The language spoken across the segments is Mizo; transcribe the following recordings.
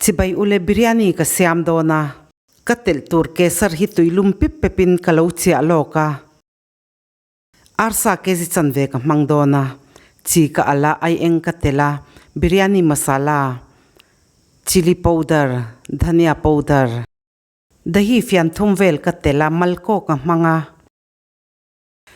Chibai ule biryani ka siam dawn a. Ka telh tur kesar hi tuilum pip pepin ka lo chiah lawk a. Arsa kg chanve ka hmang dawn a, chi ka al a, aieng ka telh a, biryani masala, chilli powder, dhania powder. Dahi fian thum vel ka telh a, malkaw ka hmang a.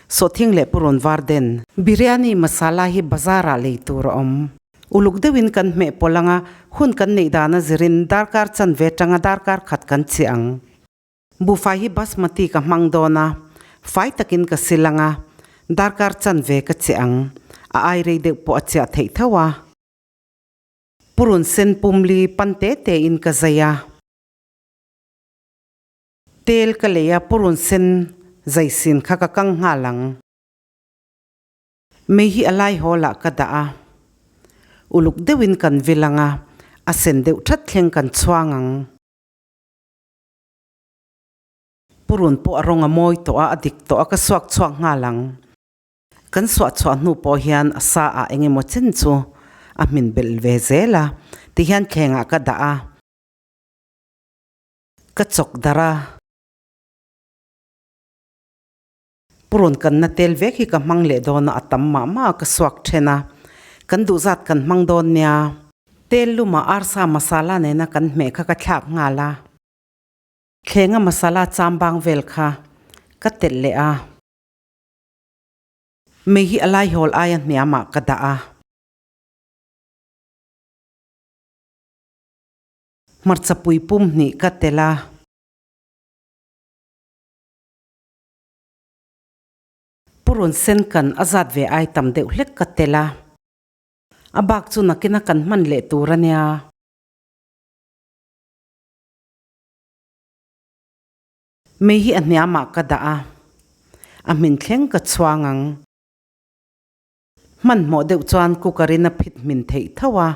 Sawhthing leh purun var den. Biryani masala hi bazar ah lei tur a awm. Uluk deuhin kan hmeh pawlh anga hun kan neih dana zirin darkar chanve tanga darkar khat kan chhi ang. Buhfai hi basmati ka hmang dawn a, fai takin ka sil anga darkar chanve ka chhi ang. A ai rei deuh pawh a chiah theih tho a. Purun sen pumli pan te te in ka zai a. Tel ka lei a purun sen zai sin kha ka kang nghal ang. Mei hi a lai hawl ah ka dah a, uluk deuhin kan vil ang a, a sen deuh that thleng kan chhuang ang. Purun pawh a rawng a mawi tawh a, a dik tawh a, ka suak chhuak nghal ang. Kan suah chhuah hnu pawh hian a sa ah eng emaw chen chu a hmin belh ve zel a, tihian thleng ah ka dah a. Ka chawk darh a. Purun kanna tel vek hi ka hmang leh dawn a, a tam mah mah a ka suak then a. Kan duh zat kan hmang dawn nia. Tel lumah arsa masala nena kan hmeh kha ka thlak nghal a. Thlenga masala chambang vel kha ka telh leh a. Mei hi a laihawl aia hniamah ka dah a. Hmarcha pui pum hnih ka telh a. Purun sen kan a zat ve ai tam deuh hlek ka telh a. A bak chu nakina kan hman leh tur a nia. Mei hi a hniamah ka dah a, a hmin thleng ka chhuang ang. Hmanhmawh deuh chuan cooker in a phit hmin theih tho a.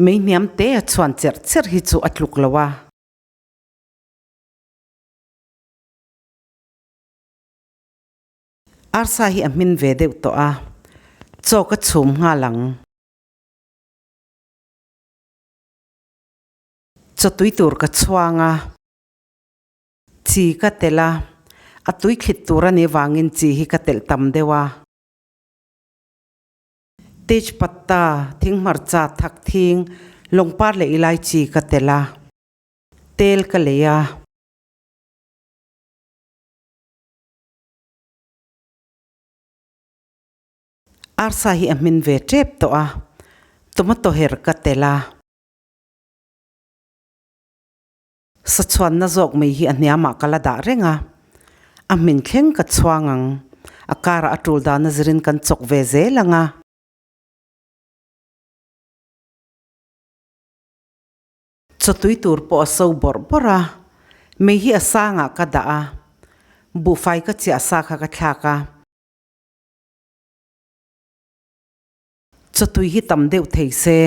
Mei hniam te a chhuan cherh cherh hi chu a tluk lo a. Arsa hi a hmin ve deuh tawh a, chaw ka chhum nghal ang. Chaw tui tur ka chhuang a, chi ka telh a, a tui thlit tur a nih vangin chi hi ka telh tam deuh a. Tejpatta, thinghmarcha, thakthing, lawngpar leh ilaichi ka telh a, tel ka lei a. Arsa hi a hmin ve tep tawh a, tomato her ka telh a. Sachhuanna zawk mai hi a hniamah ka la dah reng a, a hmin thleng ka chhuang ang. A karah a tul dana zirin kan chawk ve zel ang a. Chawtui tur pawh a so bawrh bawrh a, mei hi a sangah ka dah a, buhfai ka chiah sa kha ka thlak a. Chawtui hi tam deuh thei se.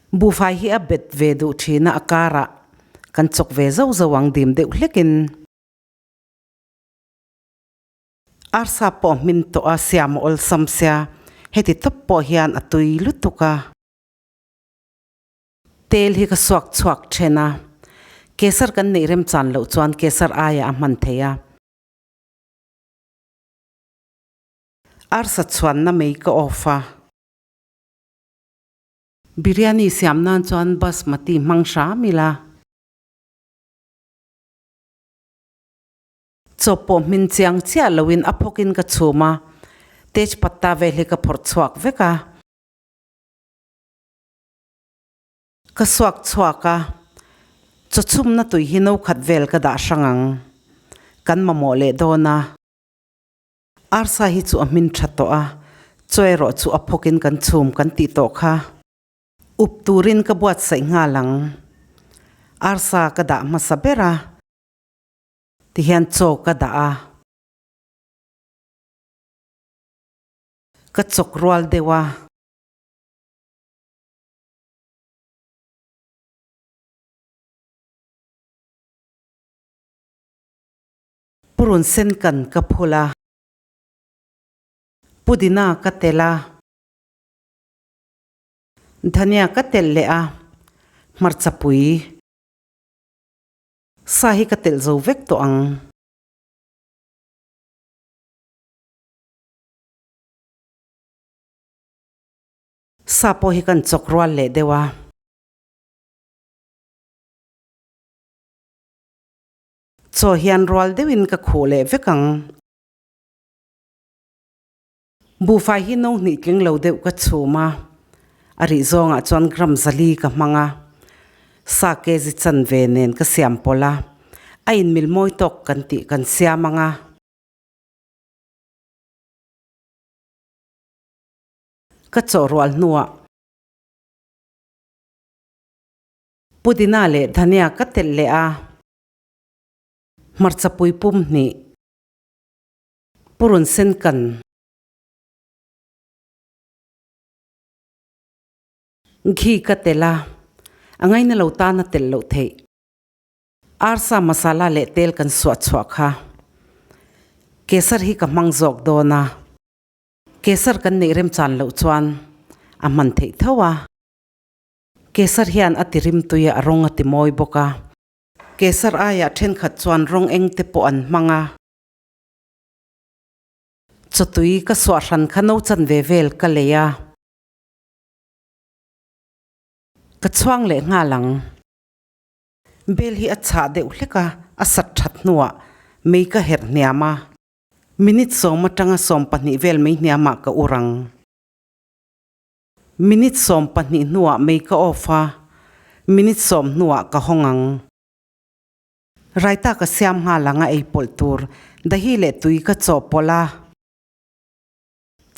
Buhfai hi a bet ve duh thin a, a karah kan chawk ve zauh zauh ang dim deuh hlekin. Arsa pawh hmin tawh a, siam a awlsam sia, heti tawp pawh hian a tui lutuk a. Tel hi ka suak chhuak then a, kesar kan neih remchan loh chuan kesar aiah a hman thei a. Arsa chhuanna mei ka off a. Biryani siam nan chuan basmati hmang hram ila. Chaw pawh hmin chiang chiah loin a phawkin ka chhum a, tejpatta vel hi ka phawrh chhuak vek a. Ka suak chhuak a, chaw chhumna tui hi no khat vel ka dah hrang ang. Kan mamawh leh dawn a. Arsa hi chu a hmin tha tawh a, chaw erawh chu a phawkin kan chhum kan tih tawh kha. Up turin ka buatsaih nghal ang. Arsa ka dah hmasa ber a, tihian chaw ka dah a. Ka chawk rual deuh a. Purun sen kan ka phul a. Pudina ka telh a. Dhania ka telh leh a, hmarcha pui. Sa hi ka telh zo vek tawh ang. Sa pawh hi kan chawk rual leh deuh a. Chaw hian rual deuhin ka khuh leh vek ang. Buhfai hi no hnih tling lo deuh ka chhum a, a rih zawngah chuan gram zali ka hmang a, sa kg chanve nen ka siam pawlh a, a inmil mawi tawk kan tih kan siam ang a. Ka chawh rual hnuah pudina leh dhania ka telh leh a, hmarcha pui pum hnih. Purun sen kan. Ghee ka telh a, a ngaina lo tan a telh loh theih. Arsa masala leh tel kan suah chhuah kha. Kesar hi ka hmang zawk dawn a, kesar kan neih remchan loh chuan a hman theih tho a. Kesar hian a ti rimtui a, a rawng a ti mawi bawk a. Kesar aiah thenkhat chuan rawng eng te pawh an hmang a. Chawtui ka suah hran kha no chan ve vel ka lei a. Ka chhuang leh nghal ang. Bel hi a chhah deuh hlek a, a sat that hnuah mei ka herh hniam a. Minute sawm atanga 20 vel mei hniamah ka ur ang. Minute 20 hnuah mei ka off a, minute 10 hnuah ka hawng ang. Raita ka siam nghal ang a ei pawlh tur dahi leh tui ka chawh pawlh a.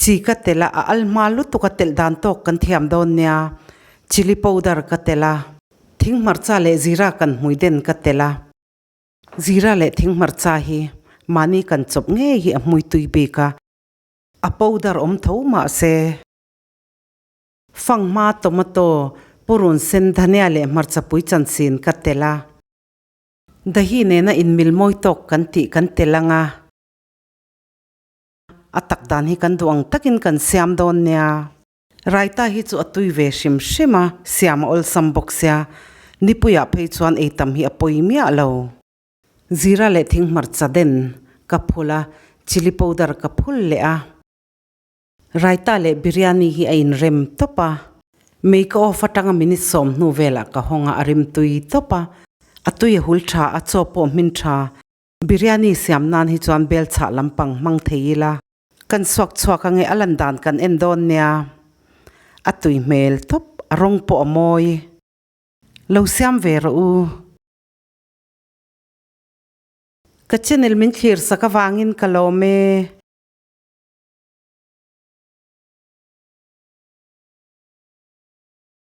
Chi ka telh a, a al hma lutuk a telh dan tawk kan thiam dawn nia. Chilli powder ka telh a. Thing hmarcha leh zira kan hmui den ka telh a. Zira leh thing hmarcha hi mahni kan chawp ngei hi a hmui tui bik a. A powder awm tho mah se. Fanghma tomato, purun sen dhania leh hmarcha pui chansin ka telh a. Dahi nena inmil mawi tawk kan tih kan tel ang a, a tak dan hi kan duh ang takin kan siam dawn nia. Raita hi chu a tui ve hrim hrim a, siam a awlsam bawk sia, nipuiah phei chuan ei tam hi a pawi miah lo. Zira leh thinghmarcha den ka phul a, chilli powder ka phul leh a. Raita leh biryani hi a inrem tawp a, mei ka off atanga minute 10 hnu velah ka hawng a, a rim tui tawp a, a tui a hul tha, a chaw pawh hmin tha. Biryani siam nan hi chuan bel chhah lampang hmang thei ila. Kan suak chhuak ange a lan dan kan en dawn nia. A tui hmel tawp, a rawng pawh a mawi. Lo siam ve rawh u. Ka channel min thlir sak avangin ka lawm e.